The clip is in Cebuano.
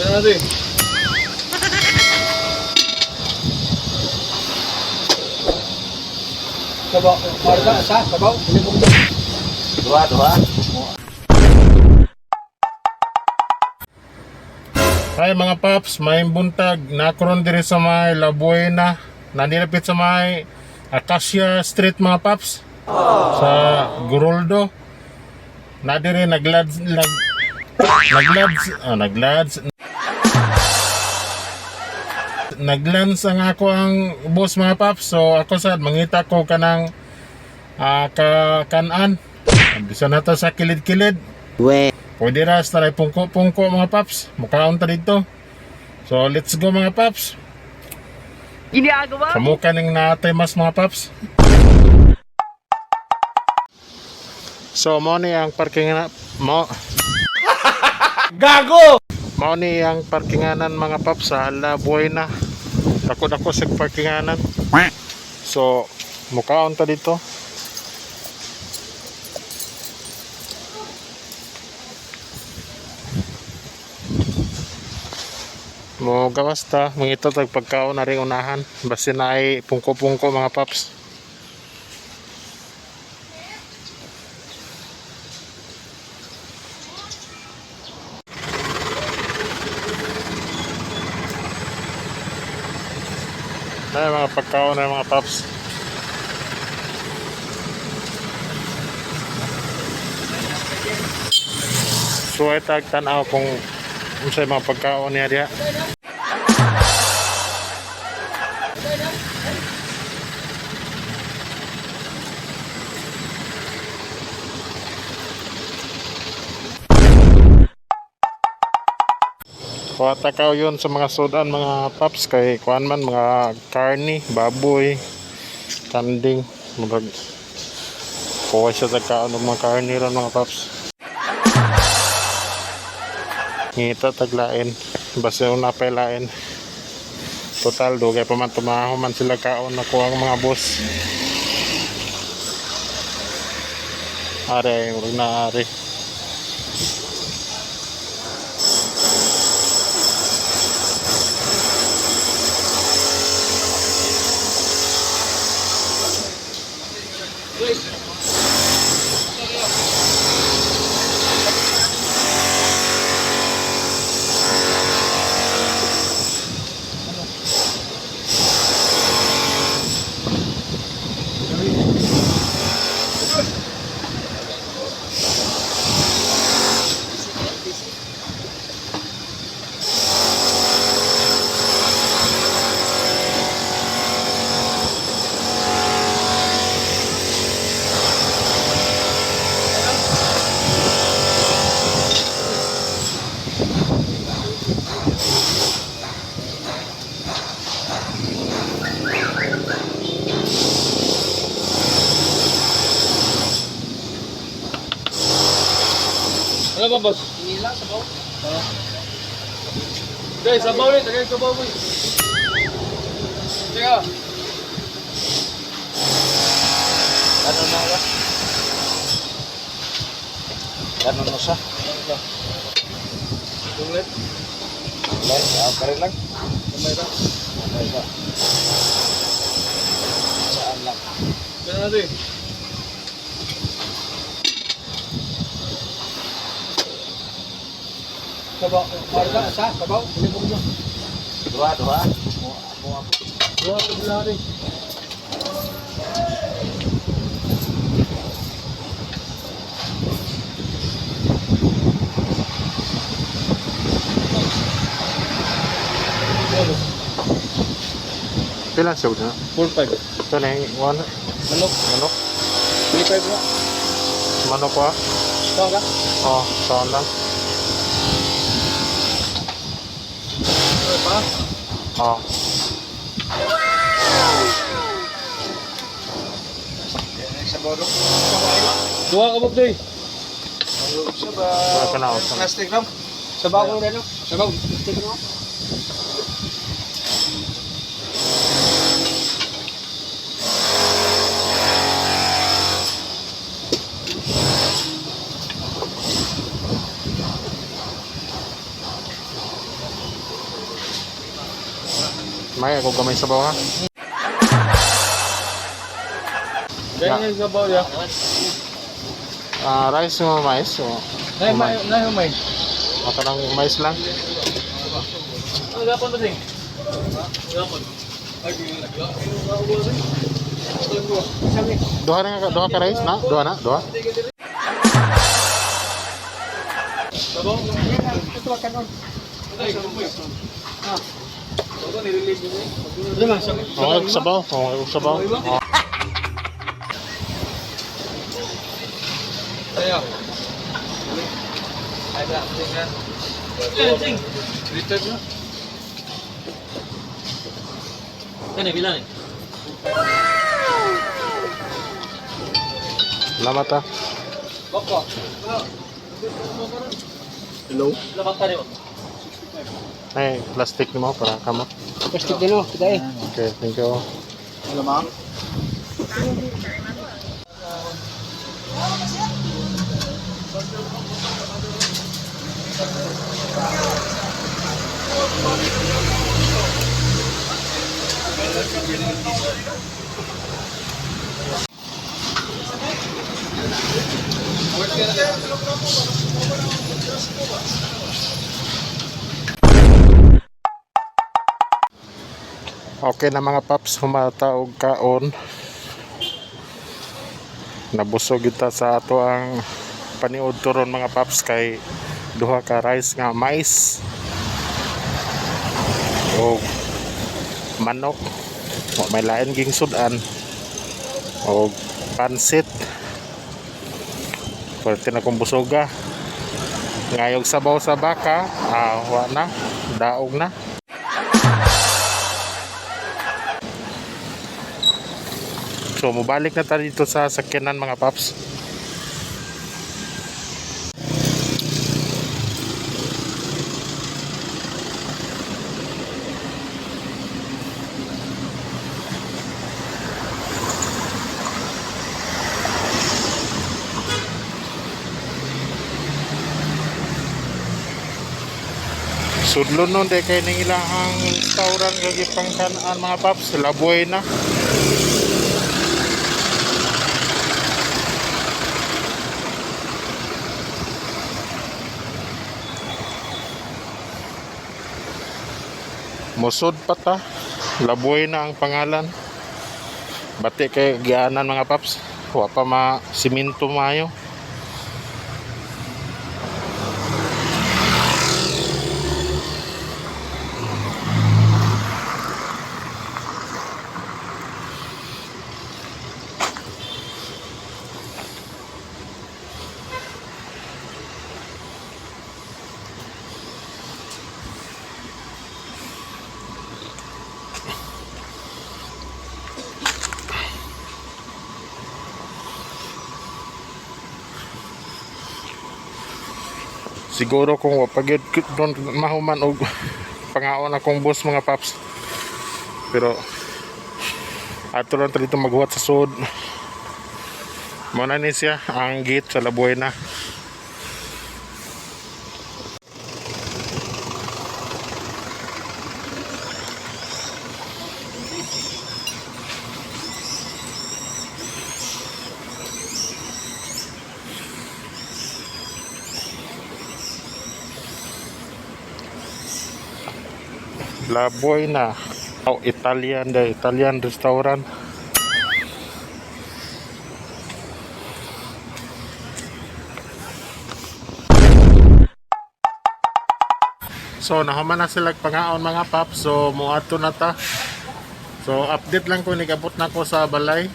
Ganun natin. Sabaw, marga sa sabaw. Duha, duha. Hi mga paps, may buntag nakuron diri sa may La Buena, nanilapit sa may Acacia Street, mga paps, sa Guruldo. Na diri naglads nag naglads ah, naglads naglans ang ako ang boss, mga paps. So ako sad mangita ko kanang ka kanan. Bisan na to sa kilid-kilid. We. Pwede ra sa taray pungko-pungko, mga paps. Mukhaon ta dito. So let's go, mga paps. Ginagawa mo? Kamuka ning naatay mas, mga paps. So mo ni ang parking na mo. Gago! Mao ni ang parkinganan, mga paps, sa La Buena. Dako-dako sa parkinganan. So mukhaon ta dito. Mo gawas ta, mangita tag pagkaon na ring unahan. Basta na ay pungko-pungko, mga paps. Ay, mga pagkaon na, mga paps. So ay tag tan-aw kung unsay mga pagkaon niya diha. Kuwata ka yun sa mga sudan, mga paps, kay kuan man mga karni, baboy, kanding, murag kuha siya sa kaon og mga karni ron, mga paps. Ngita taglain, basta una pa lain. Total dugay pa man tumaho man sila kaon na kuha ang mga boss. Are, murag na are. Ano ba, boss? Hinila sabaw. Guys, sabaw rin. Tagay sabaw mo. Teka. Ano na ba? Ano na siya? Dunglet. Wala, ah, pare lang. Kamay ra. Kamay ba? Saan lang? Ganun natin. Sabaw, marga sa sabaw. Duha, duha. Duha ka sila natin. Pila siya na? 4-5. Ito na yung one, Manok. manok. 3-5 na. Manok ko ah. Tama ka? Oh, saan lang. Ano pa? Oh. Sabaw ro. Duha ka, Bob Day. Sabaw. Wala ka na, wala ka na. Plastic lang. Sabaw ko rin, no? Sabaw, stick no? May ako gamay sabaw ha. Kaya yung sabaw ya. Ah, rice mo mais o. Nay may nay humay. Mata ng mais lang. Ano gapon ba sing? Gapon. Ay, Duha na nga duha ka rice na? Duha na, duha. Sabaw. Ito ka kanon. Lima, sabaw. Okay, sabaw. Okay, sabaw. Oh. Tayo. Ay, ba, sing na. Sing. Return na. Kani bilang eh. Salamat ah. Boko. Hello? Labat tayo. Ay, plastic nimo para kamo. Plastic din oh, kita eh. Okay, thank you. Hello, ma'am? Okay na mga paps, humata og kaon. Nabusog kita sa ato ang paniud turon mga paps kay duha ka rice nga mais og manok. Wa may lain ging sudan og pansit. Pwerte na kong busoga. Ngayog sabaw sa baka, ah, wa na, daog na. So mubalik na tayo dito sa sakyanan mga paps. Sudlon nun de kay ning ilahang restaurant nga gipangkanaan mga paps, laboy na. Musod pa ta. Laboy na ang pangalan. Bati kay gianan mga paps. Wa pa ma siminto maayo. Siguro kung wa pa gyud don mahuman og pangaon akong boss mga paps. Pero ato lang ta dito maghuwat sa sud. Mao na ni siya ang gate sa Labuena. Labuena. Oh, Italian, the Italian restaurant. So, nahuman na sila pangaon mga paps. So, muadto na ta. So, update lang ko nigabot na ko sa balay.